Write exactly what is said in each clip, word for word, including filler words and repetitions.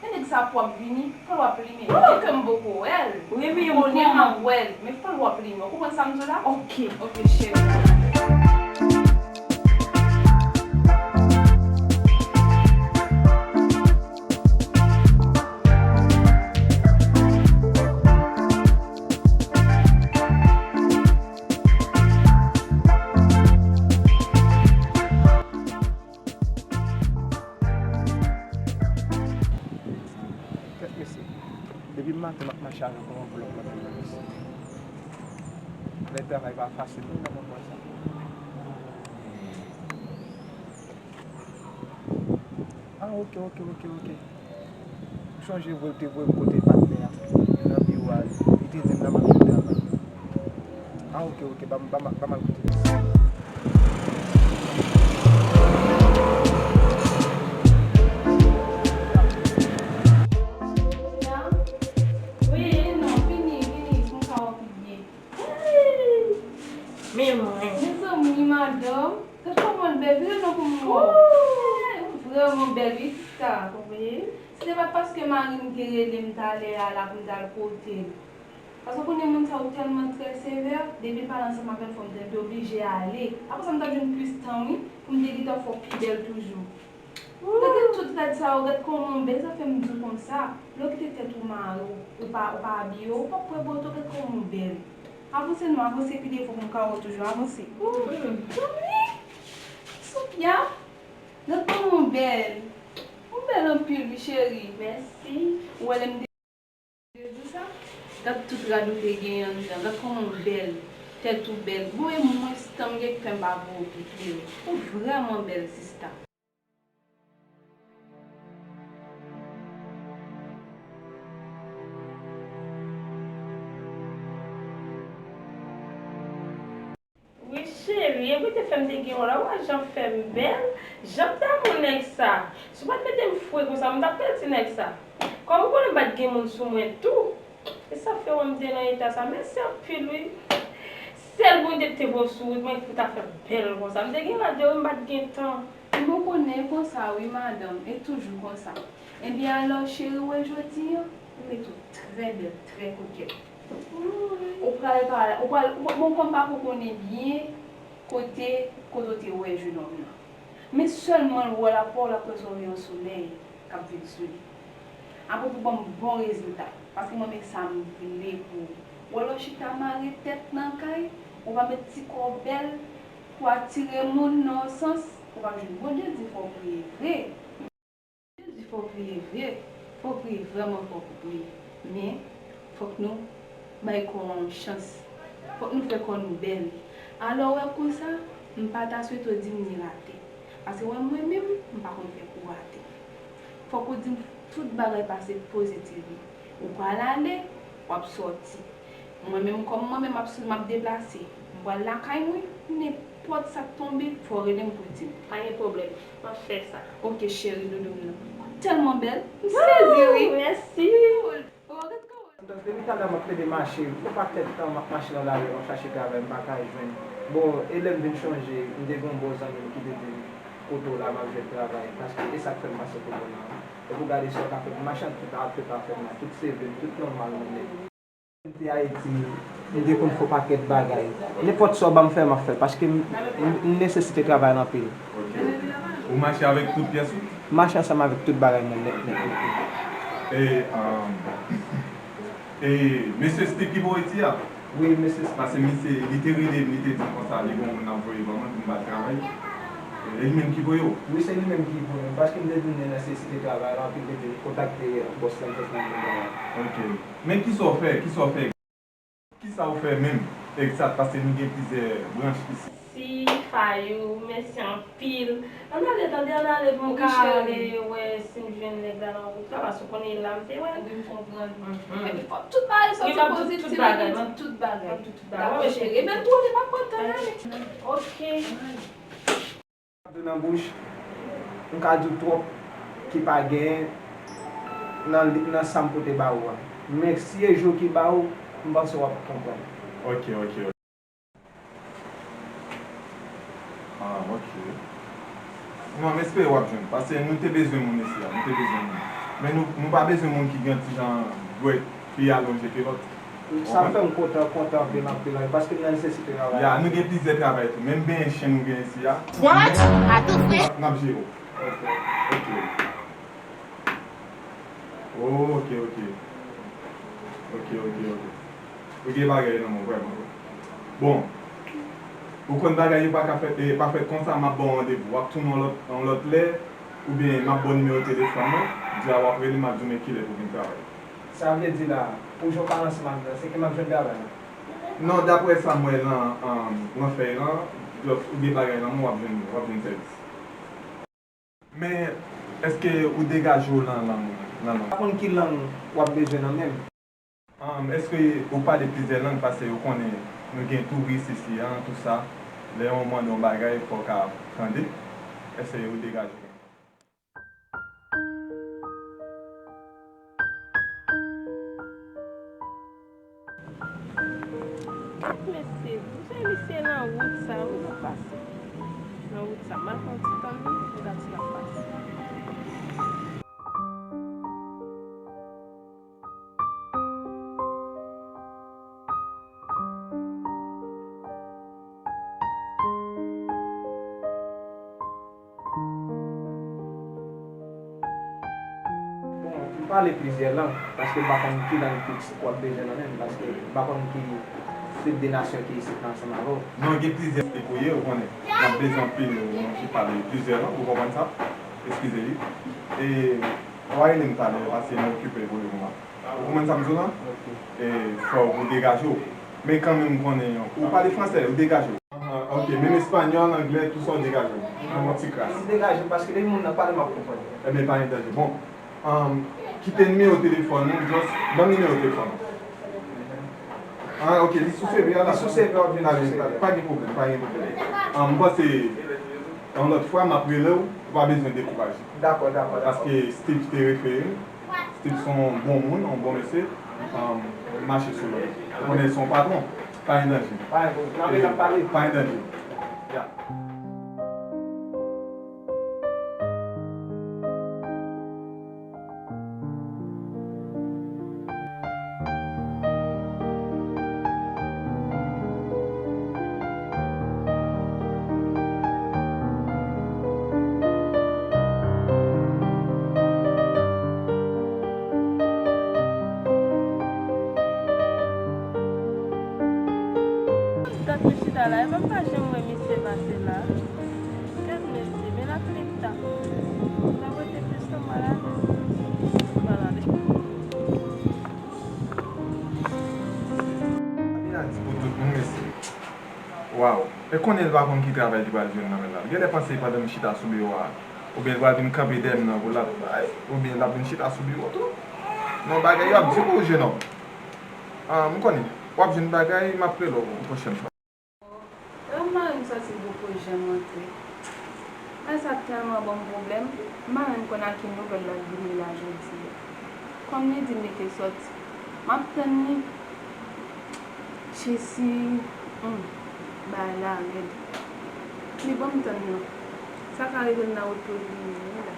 Men nèg sa ap wè ap vini, fò l wè ap limen. Gen ke m poko wè l. Kounye a m ap wè l, men fò l wè ap limen. Ou konprann sa m di w la? Ok. Ok, cheri. Kèt mesye, depi maten m ap mache avèk yon anvlòp nan men mwen mesye. Lè travay pa fasil non nan mond sa. Ah, ok, ok, ok, ok. M chonje vre, l te voye m kote patnè a nan biwo a, li te di m la m ap jwenn travay. Ah, ok, ok, ban m, ban m, ban m al koute misye. Wi, non, vini, vini, pou m ka wè w pi byen. Men mwen. Mezanmi, madanm, gad kòman l bèl, vire non pou m wè w. Ou vrèman bèl, wi, sista. Wi. Si se pa t paske mari m te rele m talè a la pou m t al kote l. Paske w konnen moun sa yo tèlman trè sevè, depi l pale ansanm avè m, fò m te, m te oblije ale. Apre sa, m t ap jwenn plis tan, wi, pou m te gentan fè w pi bèl toujou. Gade tout rad sa yo, gad kòman w bèl, sa fè m di w konsa. Lè w kite tèt ou mare, ou pa, ou pa abiye, ou p ap wè bòt ou, gad kòman w bèl. Avanse non, avanse pi devan pou m ka wè w toujou, avanse. Zanmi, Sophia, gad kòman w bèl. Ou bèl anpil wi cheri. Mèsi. Ou wè lè m te di w sa? Gad tout rad ou te gen anndan, gad kòman w bèl. Tèt ou bèl. Bon, e mwens tan m gen k fè m pa voye w pi klere. Ou vrèman bèl, sista. Wi, cheri, epi te fè m te gen yon la, w wè jan fè m bèl, jan m damou nèg sa. Si w pa t mete m fre konsa, m t ap pèdi nèg sa. Kòm ou konnen m pa t gen moun sou mwen tou, e sa fè w wè m te nan eta sa. Mèsi anpil, wi. Sèl Bondye te voye w sou wout mwen pou w ta fè m bèl konsa. M te gen rad yo, wi, m pa t gen tan. M poko konnen konsa wi madanm, e toujou konsa. Ebyen alò cheri, ou wè jodi an, ou mete w trè bèl, trè kokèt. Ou pral pa, ou pral, ou, bon, kòm m pa ko konnen byen kote, kote w te wè jenòm nan. Men sèlman l wè l ap wè w, l ap wè se yon reyon solèy k ap vin sou li. Apre pou ban m bon rezilta, paske mwen men sa m vle pou ou. Ou wè lè w chita mare tèt nan kay, ou pa met ti kò w bèl pou atire moun nan yon sans, ou p ap jwenn. Bondye di fò w priye vre. Bondye di fò w priye vre. Fò w priye vrèman fò pou priye. Men, fòk nou bay kò an yon chans. Fòk nou fè kò nou bèl. Alò, w wè konsa, m pa ta swete w di m ni rate. Paske w wè mwen menm, m pa konn fè kou rate. Fòk ou di m tout bagay pase pozitivman. Ou pral ale, w ap sòti. Mwen menm, kòm mwen menm m ap sou, m ap deplase, m pral lakay mwen, nenpòt sa k tonbe, fò w rele m pou w di m. Pa gen pwoblèm, m ap fè sa. Ok, cheri doudou m nan. Ou tèlman bèl, m sezi wi. Mèsi. Oh, gad kòman. Depi talè m ap plede mache, yon pakèt tan m ap mache nan lari, m ap chache travay, m pa ka jwenn. Bon, e lè m vin chonje, m te gen yon bon zanmi m ki te di m, kote w la, m ap jwenn travay, paske e sa k fè m pase kote w la. Epi w gade sa w ka fè m, machann tout ap fè pa fè m la, tout seve m, tout nòmal mwen nèt. M te Ayiti, m te konn fè yon pakèt bagay. Nenpòt sa w ban m fè, m ap fè l, paske m, m, m nesesite travay l anpil. Ok, ok. Ou mache avèk tout pyès ou? M mache ansanm avèk tout bagay mwen nèt, nèt, nèt, nèt. E, um, e mesye Stick ki voye ti a? Wi, mesye Stick. Paske misye, li te rele m, li te di m konsa, li gen yon moun l ap voye ban mwen pou m ba l travay. E li menm ki voye w? Wi, se li menm ki voye m, paske m te di m nesesite travay la, epi li te kontakte bòs la, bòs la, bòs la. Ok. Men kisa w fè? Kisa w fè? Kisa w fè menm, egzat, paske nou gen plizyè branch isit? Si, Fayou, mèsi anpil. Ann ale, tande, ann ale pou m ka ale wè si m jwenn nèg la nan wout la, paske w konnen e la m te wè l. Wi, m konprann. Mhm. Epi fòk tout bagay sòti pozitiv, tout bagay, tout bagay. Dakò, cheri. Ebyen, m tou, pa pran tan, ale. Ok. Dlo nan bouch, m ka di w twòp ki pa genyen nan li, nan sa m pote ba ou a. Men si e je w ki ba ou, m panse w ap konprann. Ok, ok, ok. Ah, ok. Non, m espere w ap jwenn, paske nou te bezwen moun isi a, nou te bezwen moun. Men nou, nou pa bezwen moun ki gen ti jan dwèt pi alonje ke lòt. Sa fè m kontan, kontan anpil, anpil, anpil, paske m nan nesesite travay. Ya, nou gen plizyè travay tou. Menm benyen chen nou gen isi a. What? Atoufe. N ap, n ap jere w. Ok, ok. Oh, ok, ok. Ok, ok, ok. Ou gen bagay nan men w vrèman. Bon, ou konn bagay yo pa ka fèt, eh, pa fèt konsa, m ap ba w randevou. W ap tounen yon lòt, yon lòt lè, oubyen m ap ba w nimewo telefòn mwen, di a w ap rele m, m ap di w men kilè pou vin travay. Sa vle di la, pou jan w pale ansanm ak mwen, se ke m ap jwenn travay la? Non, daprè sa m wè nan, um, nan fèy lan, just ou gen bagay nan men w, w ap jwenn, w ap jwenn sèvis. Men, èske ou degaje w nan lang, nan lang? Pa konn ki lang w ap bezwen nan men m. Um, èske ou pale plizyè lang, paske ou konnen nou gen touris isi a, tou sa. Lè yo mande yon bagay, fò w ka tande. Èske ou degaje w? Mesye, misye, misye nan wout sa, wi, l ap pase. Nan wout sa, m al pran ti tann li, m ta di l ap pase. Bon, m pale plizyè lang, paske m pa konn ki lang fiks w ap bezwen nan men m, paske m pa konn ki tip de nasyon ki isit la ansanm avè w. Non, gen plizyè, se pou ye, ou konnen. N ap bezwen anpil moun ki pale plizyè lang, ou konprann sa? Eskize, wi. E, w a rele m talè, paske m okipe pou le moman. Ou konprann sa m di w lan? Ok. E, fò ou degaje w. Men kanmenm m konnen, ou pale fransè, ou degaje w. Ahan, ok, menm espanyòl, anglè, tou sa w degaje w. Nan yon ti kras. M degaje m paske depi moun nan pale, m ap konprann. Ebyen, pa gen danje. Bon, um, kite nimewo telefòn ou, just ban m nimewo telefòn ou. Ah, ok, li sou C V a la. Li sou C V a, w ap jwenn sou C V a. Pa gen pwoblèm, pa gen pwoblèm. Um, m panse, yon lòt fwa, m ap rele w, ou pa bezwen dekouraje. Dakò, dakò, dakò. Paske Steve te refere m. Steve se yon bon moun, yon bon mesye, um, mache sou lòd. Ou konnen se yon patwon, pa gen danje. Pa gen pwoblèm. N ap pale. Pa gen danje. Ya. Dat m chita la, epi m pa janm wè misye pase la. Gad mesye, men lapli ta. L ap rete plis tan malad. Malad. Li a di pou tout moun, mesye. Waw. E konnen l pa konn ki travay li pral jwenn nan men l la. L genlè panse pandan m chita sou biwo a, oubyen l pral vin kanpe dèyè m nan pou l ap bay, oubyen l ap vin chita sou biwo tou. Non, bagay yo ap di pou ou, jenòm. Ah, m konnen. W ap jwenn bagay, m ap rele w yon pwochèn fwa. Lè mari m sòti bò kote m antre. Bagay sa tèlman ban m pwoblèm, m pa menm konn a ki nouvèl l ap vini la jodi a. Kòm li di m li te sòti, m ap tann li. Jezi, hmm, bagay la rèd. Men ban m tann non. Sa ka rive m nan wout pou l vini wi la.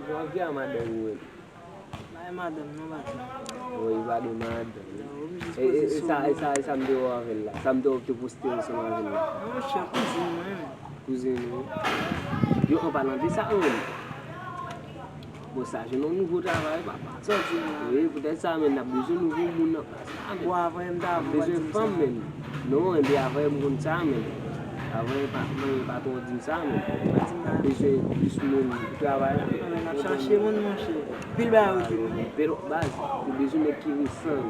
Jan w ap di a madanm ou menm? Pa e madanm non, patwon. Wi, pa de madanm. Yo, oblije poze sou mwen. E, e, e sa, e sa, e sa m te wè avè l la. Sa m te wè w te poste ansanm avè l la. Non, monchè, kouzin mwen menm. Kouzin ou? Yo, an palan de sa menm. Bon, sa jwenn yon nouvo travay, papa. Sa w di m la? Wi, poutèt sa menm, n ap bezwen nouvo moun nan plas la menm. Bon, avan m ta bezwen fanm menm. Non, enben avan m konn sa menm. Avan pa, mwen pa twò di m sa menm. Pa di m sa. Bezwen plis moun pou travay la. Anben n ap chache moun, monchè. Pil bagay okipe. Pero baz, ou bezwen nèg ki resan,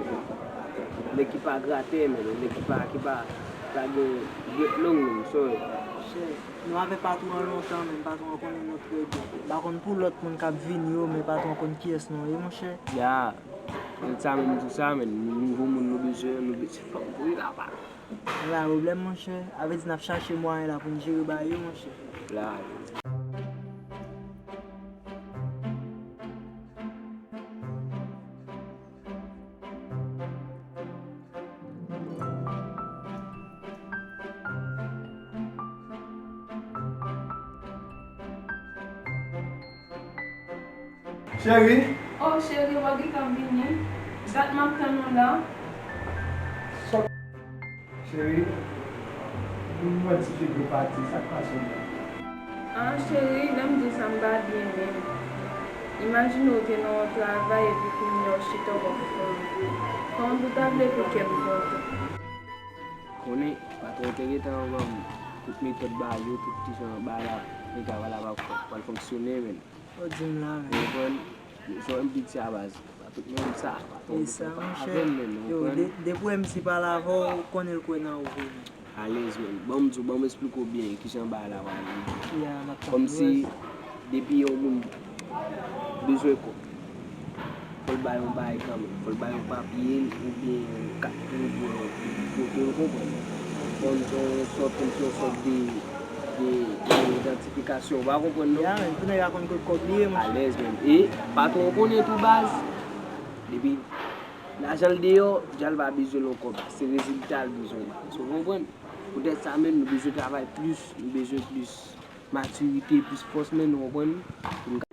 nèg ki pa gratè menm, nèg ki pa, ki pa, pa gen dwèt long menm, sorry. Nou avè patwon an lontan, men patwon an konnen nou trè byen. M pa konn pou lòt moun k ap vini yo, men patwon an konn kiyès nou ye, monchè. Ya, men sa menm, m di w sa, men nou nouvo moun, nou bezwen, nou bezwen fanm pou li la pa. Nou pa gen pwoblèm, monchè. A vle di n ap chache mwayen la pou n jere bagay yo, monchè. La. Cheri. Oh, cheri, w ap gentan vini? Dat m ap tann ou la. Cheri, m wè ti figi w pati, sa k pase w menm? Ah, cheri, lè m di w sa, m pa byen menm. Imajine w te nan yon travay epi kounye a w chita w p ap fè anyen. Kòman pou w ta vle pou kè m kontan? Konnen, patwon te gentan ban m tout metòd bagay yo, tout ti jan bagay la, pou travay la pral fonksyone, men. Ou di m la, men. Ou konprann? Se yon M P T a baz. Pa tout moun sa, pa tout moun sa, pa avè m menm, ou konprann? Depi M C pale avè w, ou konnen l kwè nan ou vre. Alèz menm. Ban m di w, ban m esplike w byen kijan bagay la pral ye. Kòmsi depi yon moun bezwen kòb, fò l bay yon bagay kanmenm. Fò l bay yon papye oubyen yon kat pou l pran pou l konprann. Fò l fè yon sòt, yon sòt de, de, de idantifikasyon. Ou pa konprann non? Ya, men, pou nèg la konn kot kòb li ye, monchè. Alèz menm. E patwon konnen tou baz. Depi lajan l deyò, deja l pa bezwen l ankò baz. Se rezilta l bezwen baz. Ou konprann? Poutèt sa menm, nou bezwen travay plis, nou bezwen plis matirite, plis fòs, men nou konprann? Pou n ka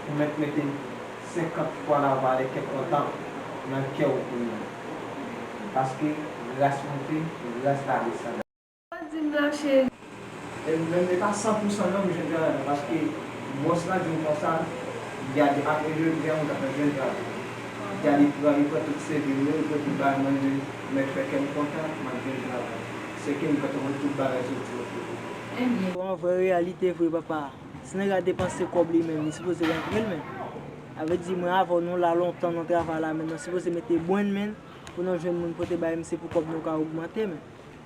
Ou mèt mete senkant fwa lavalè kè kontan nan kè w pou nou. Paske gras monte, gras la desann. Sa w di m la, cheri? E menm, e pa san pou san non, m jwenn travay la, paske bòs la di m konsa, gade apre jodi a, m t ap nan jwenn travay. Gade, li pran, li pran tout C V m yo, li pran tout bagay mwen, li di, mèt fè kè m kontan, m ap jwenn travay. Se ke m gentan wè tout bagay soti bò kote. Ebyen. Bon, vrè reyalite vre, papa. Si nèg la depanse kòb li menm, li sipoze rantre l, men. A vle di, mwen avè w, nou la lontan nan travay la, men nou sipoze mete brenn, men, pou nou jwenn moun pote bay M C pou kòb nou ka ogmante, men.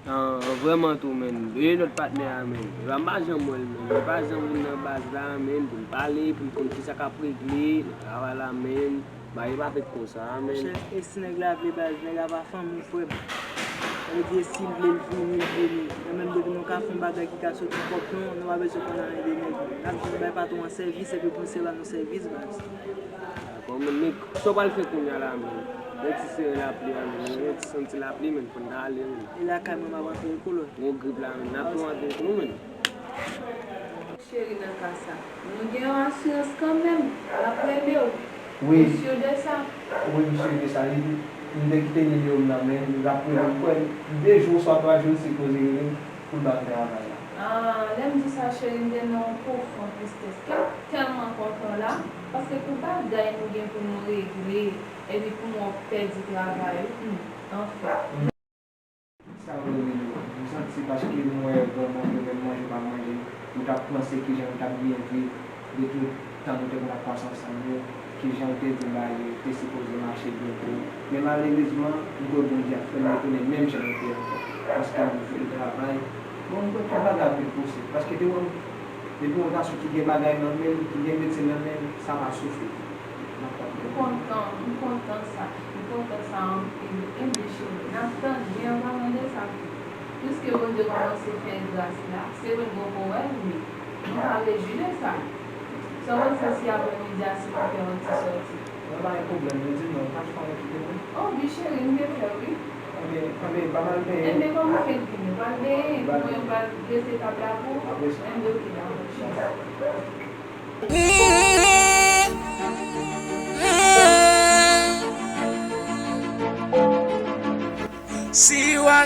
An, vrèman tou, men. E lòt patnè a, men. E pa m pa janm wè l, men. E pa janm vin nan baz la, men, pou n pale, pou n konn kisa k ap regle nan travay la, men. Bagay pa fèt konsa, men. Monchè, e si nèg la vle baz, nèg la pa fanmi w, frè m. Sa vle di, e si l vle, l vini, l vini. Men menm depi nou ka fè yon bagay ki ka soti kòb nou, nou pa bezwen konn anyen de nèg. N ap jis bay patwon an sèvis, epi pou misye ba nou sèvis, baz. Dakò, men, men, sa w pral fè kounye a la, men? Yon ti sere lapli a, men, yon ti santi lapli, men, fò n ta ale, men. E lakay mwen, m ap antre kolòn. Gon grip la, men, n ap tou antre tou, men. Cheri, nan ka sa, nou gen yon asirans kanmenm, l ap rele w. Wi. Ou si de sa? Wi, m si de sa. Li, m te kite nimewo m nan men l, l ap rele m, kwè de jou oswa twa jou, l sipoze rele m pou l ban m travay la. Ah, lè m di sa, cheri, m te nan yon pwofon tristès. Kè m tèlman kontan la, paske pou bagay nou gen pou nou regle, epi pou mwen pèdi travay ou, hmm, anfen. Sa vrèman, m santi paske m wè vrèman ke menm manje pa manje, m t ap panse kijan nou t ap byen viv de tout tan nou te konn ap pase ansanm yo, kijan w te di m bagay yo te sipoze mache byen pou ou. Men malerezman, m kwè Bondye ap fè m retounen menm jan nou te ankò. Paske m vin travay. Bon, m kwè tout bagay ap vin posib. Paske depi yon, depi yon gason ki gen bagay nan men l, ki gen metye nan men l, sa pa soufri. M kontan, m kontan sa. M kontan sa anpil. Ebyen, cheri, n ap tande anpil de sa tou. Piske Bondye kòmanse fè gras la, se vre n poko wè l, men nou ka rejwi de sa. Sa w panse si aprèmidi a, si nou fè yon ti sòti? Mwen pa gen pwoblèm, men di non, pa t fè anyen kite mwen. Oh, wi, cheri, m te fè, wi. Ebyen, ebyen, ba m al benyen. Ebyen, kòman w fenk vini? Ou pral benyen? Mwen, m pral drese tab la pou ou? Apre sa. Ebyen, oke, dakò, cheri. Si w a